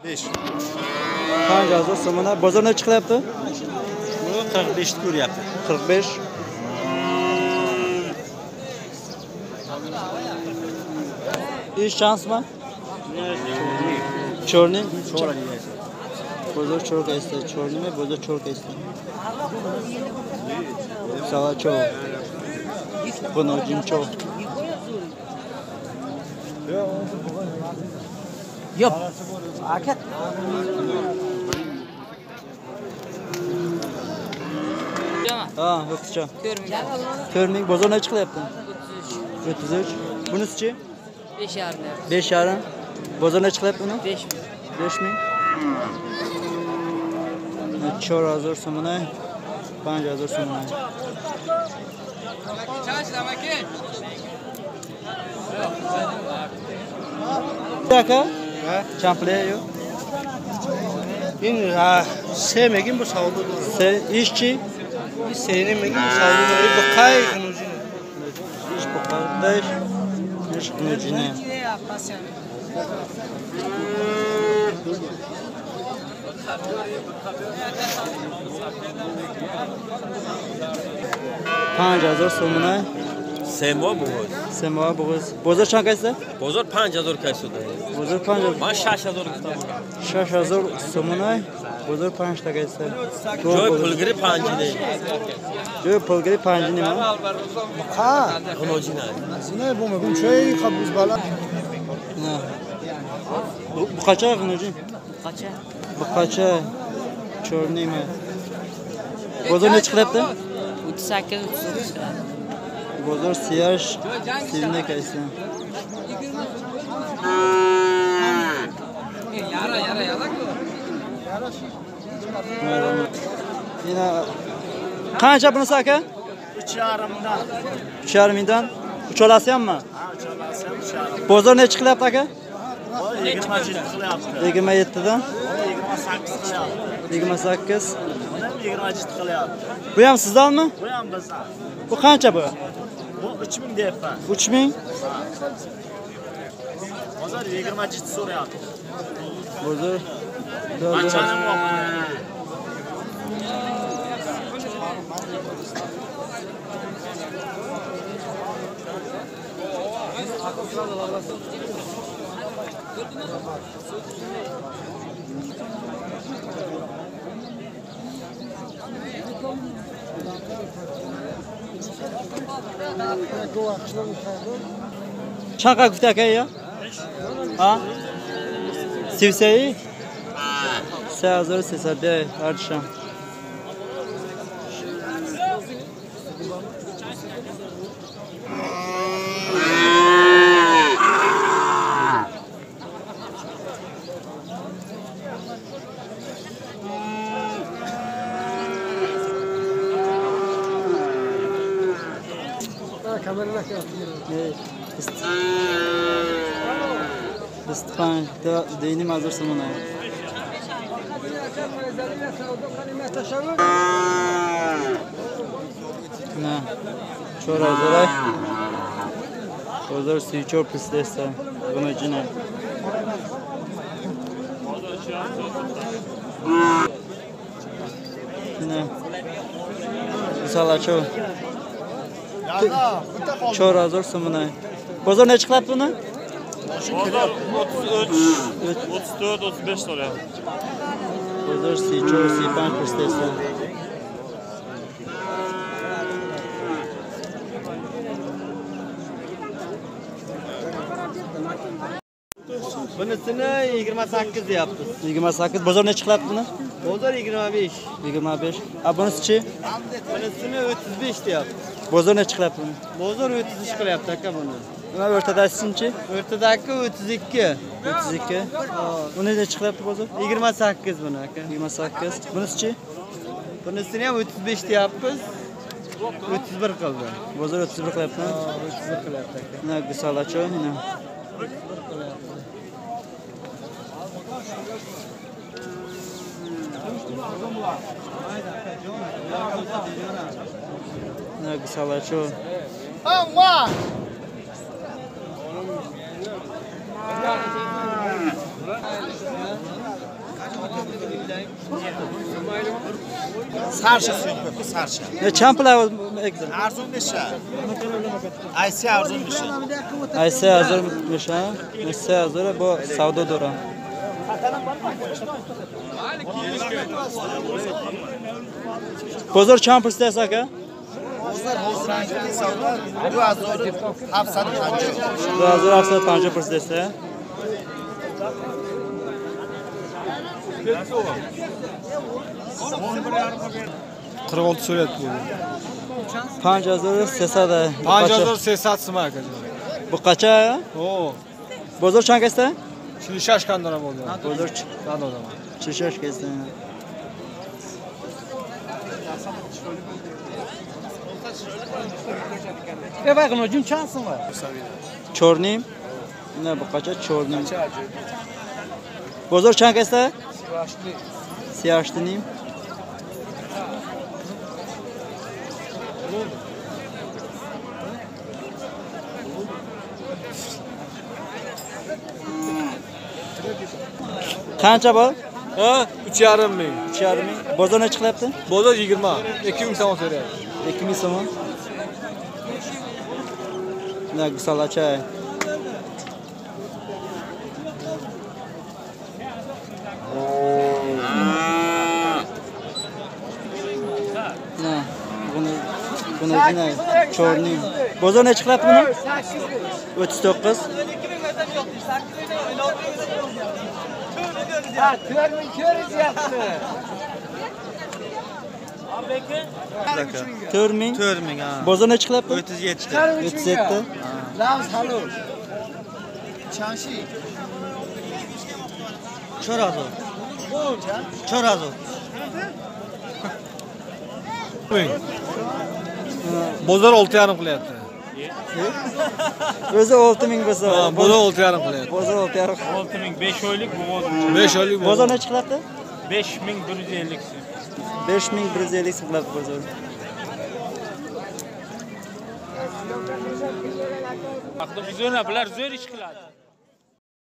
5. 5000 so'mdan. Bozor necha qilyapti? Buni 45 ni ko'ryapti. 45. Ish shansmi? Chorni? Chorni. Bozor chor qaysi? Chornimi? Bozor chor qaysi? Salacho. Bunojincho. Yo'q. Aka. Ha, yo'qcha. 4 ming. Bozor necha qilyapti? 33. 33. Bunisi-chi? 5,5. 5,5. Bozor necha qilyapti uni? 5 ming. 5 ming. 4000 so'mdan, 5000 so'mdan. Aka, чанд ю? Ин се мегим бу савдо дорад. Се иш чи? Се не мегим бу савдо дорад. Буқай хунуҷине. Иш буқай даш. Иш хунуҷине. 5000 сомона. Се моҳ буғуз. Се моҳ буғуз. Бозор чанд кайса? Бозор 5000 кайса. Бозор 5000. Ман 6000 гуфтам. 6000 сомона. Бозор 5 та кайса. Ҷои пулгирӣ 5 не. Ҷои пулгирӣ 5 не ма? Ха. Хунуҷина. Зина бу мегум чой қабуз бала. На. Буқача хунуҷин? Буқача. Буқача чорнима. Бозор necha qilyapti? 38 39. Bozor 38 39 kaysi. Yine qancha bunisi aka? 3,5 mingdan. 3,5 mingdan. Uchalasi hammi? Ha, uchalasi ham 3,5. Bozor necha qilyapti aka? 27 qilyapti. 27 dan 28 qilyapti. 28. Buni ham 27 qilyapti. Bu ham sizdanmi? Bu ham bizdan. Bu qancha bu? Bu 3000 deyapman. 3000? Bozor 27 so'rayapti. Bozor Qanchaning bor? Чанд гуфти aka я? Ha? 33? 3300 ҳардушам. Бист панҷ диним ҳазор сомона. На 4000 бозор 34 пистеста гуноҷина. На салачо 4000 сомона. Бозор necha qilyapti buni? Bozor 33, 34, 35 so'rayapti. Bozor 34, 35 pistesta. Bunisini 28 deyapmiz. 28. Bozor necha qilyapti buni? Bozor 25. 25. A bunisi-chi? Bunisini 35 deyapmiz. Bozor necha qilyapti buni? Bozor 33 qilyapti aka buni. Nima o'rtadasichi? O'rtadagi 32. 32. Uni necha qilyapti bozor? 28 buni aka. 28. Bunisi-chi? Bunisini ham 35 deyapmiz. 31 qildi. Bozor 31 qilyapti. 31 qilyapti aka. Mana gusalacho, mana. Mana gusalacho. Allah! Sarsha suyak, sarsha. Ne чанд пул Арзон меша. Ай 3000 меша. Ай 3000 меша. 3000 бо савдо дорам. Бозор чанд пул аст ака? Бозор ҳозир савдо 2750. 2750 пул аст. Qirq olti so'rayapti. 5300. 5300 сум akajon. Bu qacha? O. Bozor чанд каста? 46 кан дорам бозор. Bozor чанд одам? 46 каста. E bak hocam çansın var. 4.5. Ne bu qacha? 4.5. Bozor чанд каста? 38.5. Qancha bu? Ha, 3,5 ming. 3,5 ming. Bozor necha qilyapti? Bozor 20. 2000 so'm so'rayapti. 2000 so'm. Ne gusalacha. Ne, buni 4.5. Bozor necha qilyapti buni? 39. Ha, 4200 yaptı. 4000. 4000 ha. Bozor necha qilyapti? 37. 37. Lavz halol. Chanshi. 4000. 4000. Bozor 6,5 qilyapti. O'zi 6000 bo'lsa. Ha, bozor 6,5 qilyapti. Bozor 6,5. 6000 5 oylik bu bozor. 5 oylik. Bozor necha qilyapti? 5150 so'm. 5150 so'm qilyapti bozor. Vaqti zo'r, bular zo'r ish qiladi.